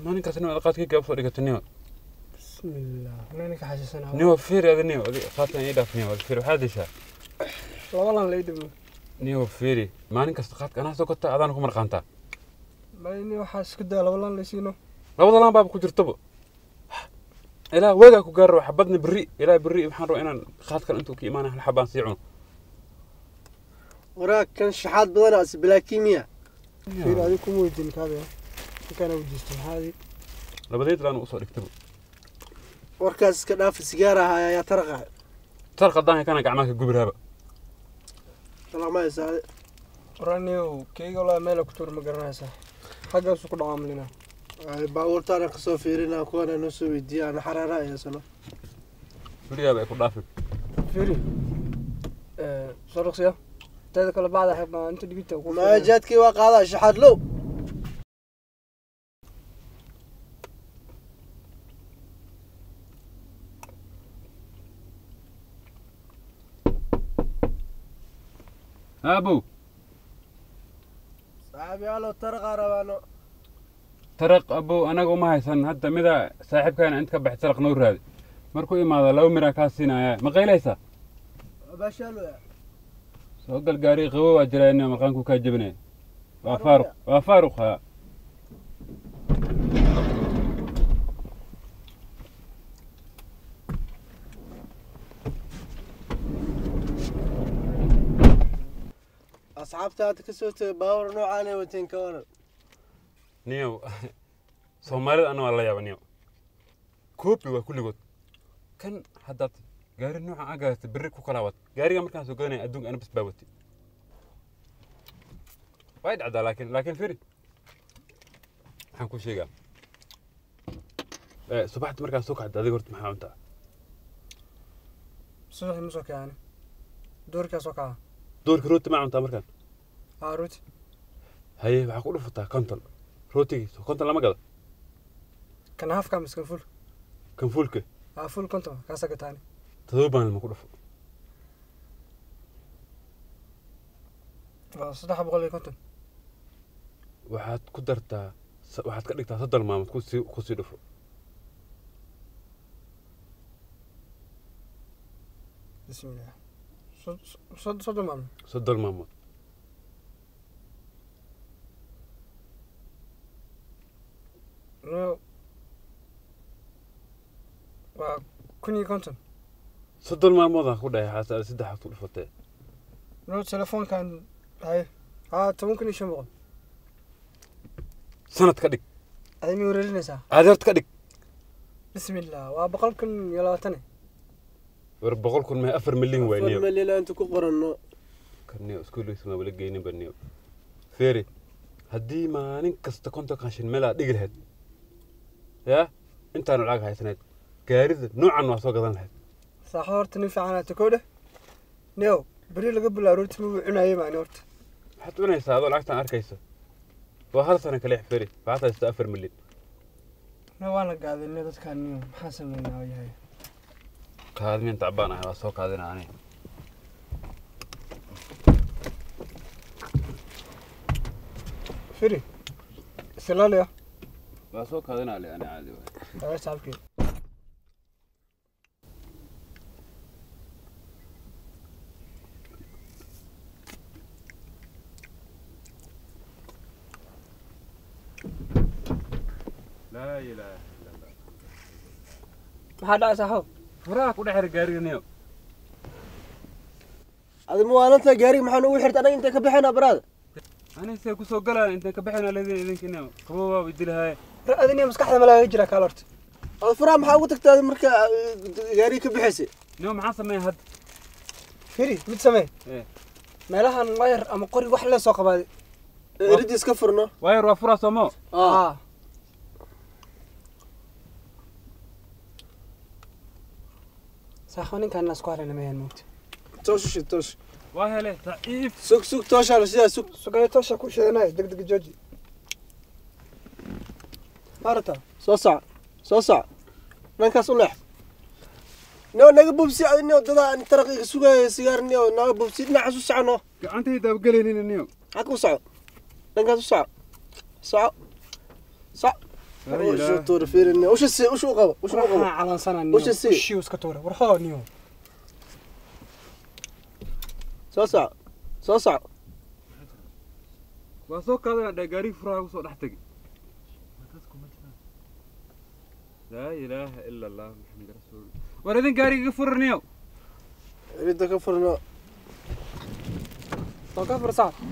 Maalinkaas niyo qaadkayga usoo dhigato niyo. Bismillah, ninka xasuusanaa. Niyo fiiri adi niyo, adi qaadkan ii dhaaf niyo, adi fiiri waxaad heshaa. Laba lan lay dhibno. Niyo fiiri, maalin kasta qaadka anaa soo gata adaana ku marqaantaa. Mayni waxaa isku daya laba lan laysiino. Labada laan baaba ku jirtaba. Ilaa waagaa ku gaaro xabadna berri, ilaa berri waxaan rabaa inaan qaadkan intuu ka imaanaya hal xabaan sii cuno. Waraag kan shaxaad badan as bilaa kiimiya. Fiiri adiga kuma weydiin kaadaya. Ninkaana weydiisto maxaa adi? Labadeed laan usoo dhigtaba. Warkaas iska dhaaf, sigaar ahaa ayaa taraqa. Tarqa daan kana gacmaha ka gubiraaba. Talaq ma haysaa? Waraniyow keyga walaa meel ku tuur ma garanaysaa. Xaggaasu ku dhacaamlina. Ay baabuurtaana kasoo fiirinaa, kuwana noo soo weydiiya ana xaraara ayaa weligaaba ay ku dhaafin. Fiiri. Soo dhaqsiya. Teeda kale bacda xibnaa inta dhigita ku. Ma jaadkii waa qaadaa shaxaad low. Aabow. Saaxiibyaalow, taraqa rabaano. Taraq abow anaga uma haysan hadda, mida saaxiibkaana inta ka baxay taraq noo raadi. Markuu imaado laba miraa kaa siinaya, ma qaylaysaa? Baashaaloya. Soo gal gaari, qabow waa jiraa inuu marqaanku kaa jebinaya. Waa faaruq, waa faaruq haa. Asxaabta hadda kasoo tegay baabuur noocaan ay wateen, ka waran? Niyow soomaalida ana waa la yaaba niyow, koobi waa kulligood. Kan haddaad gaari noocan aa gaarta berri ku kala wad gaariga markaan soo gadanaya adduunka ana bas baa watay. Way dhacdaa, laakiin firi waxaan ku sheegaa, subaxda markaan soo kacda adiga horta maxaa cuntaa? Subaxii ma soo kacani. Doorkaa soo kaca. Doorka rooti ma cuntaa markaan? Haa, rooti. Haye, waxaa ku dhufataa 50 rootigii, soo 50 lama gado? Kan hafka mise kan full? Kan fuulka. Haa, full 50 kaasaa gataani. 7 maalin ma ku dhufo. Waa 350. Waxaad ku dartaa waxaad ka dhigtaa 30 maalmood kusii dhufo. Bismillah. 30 maalmood. 30 maalmood. No. Waa 1050. 30 maalmood aan ku dhahay xaas saddex ku dhufatee. No, telefoonkan haye. Haa, 10,500. Sanad ka dhig. Adi mi wareerinaysaa? Aadi horta ka dhig. Bismillah, waa 100,020. War 100,000 ma 4 milyan waay. 4 niyo milyan inta ku qoranno. Karniyo iskuul ma wala geynin ba niyo. Feeri haddii maalin kasta 50 qashin meel aad dhigi lahayd, yaa intaanu lacag haysanayd gaarida noocan waa soo gadan lahayd. Saaxo horta nin fiican aad koodhe. Neo, beri laga bilaabo rooti ma cunayay maani horta. Maxaad cunaysaa adoo lacagtaan arkayso? Waa hal sano kale. Feri waxaad haystaa 4 milyan. No, waan la gaadinay dadkan niyo, maxaan sameynaa yahay? Kaadmin tacbaan ah, waa soo kaadina ani. Firi. Isilaaliya. Waa soo kaadina ali ani caadi waay. Waa saaxiibkay. Laa ilaaha illa Allah. Maxaa dhacay, saaxo? Furaha ku dhex xir gaariga niyo. Adi muwaalanta gaariga maxaa noogu xirta anaga intay ka baxayna baraada? Ani see kusoo galaa intaan ka baxayna leedin idinka niyo, qabow waa idilahaye. Adina maskaxda ma lagaga jiraa kaal horta. Adi furaha maxaa ugu tagtaa marka gaariga ka baxaysay? Niyo maxaan sameeya hadda? Firi, mid samee. Eh. Meelahan wayar ama qori wax lee soo qabaaday. Riddi iska furno. Waayar waa furaa soomo. Ah. Saaxo ninkaan isku harayna mayaan moogta. Toosh shid, toosh. Waa hele daciif. Sug, sug, tooshaa la sidaa, sug. Sugaya, toosha ku shidanaya, deg deg jooji. Maarata. Soo soco, soo soco, dhankaas u leex. Nio naga bubsi adi nio, dadaa ani taraqiga sugaya sigaar nio, naga bubsi, dhinacaas u soco no. Gacantayda abgelaynin niyo. Xagga u soco, dhankaas u soco, soco, soco. Ushu tuur fiirin, usha si, ushu qabo, ushu qabo. Waxaan calaansanaa niyo. Usha sii. Ushii iska tuura. War hoo niyo. Soo soco, soo soco. Waa soo qaadanaa dhaa, gaarigi furaha kusoo dhex tegi. Laa ilaaha ila allah Maxamed rasuul. War idin gaariga iga furaniyo. Ridda ka furno. Soo ka fur, saaxib.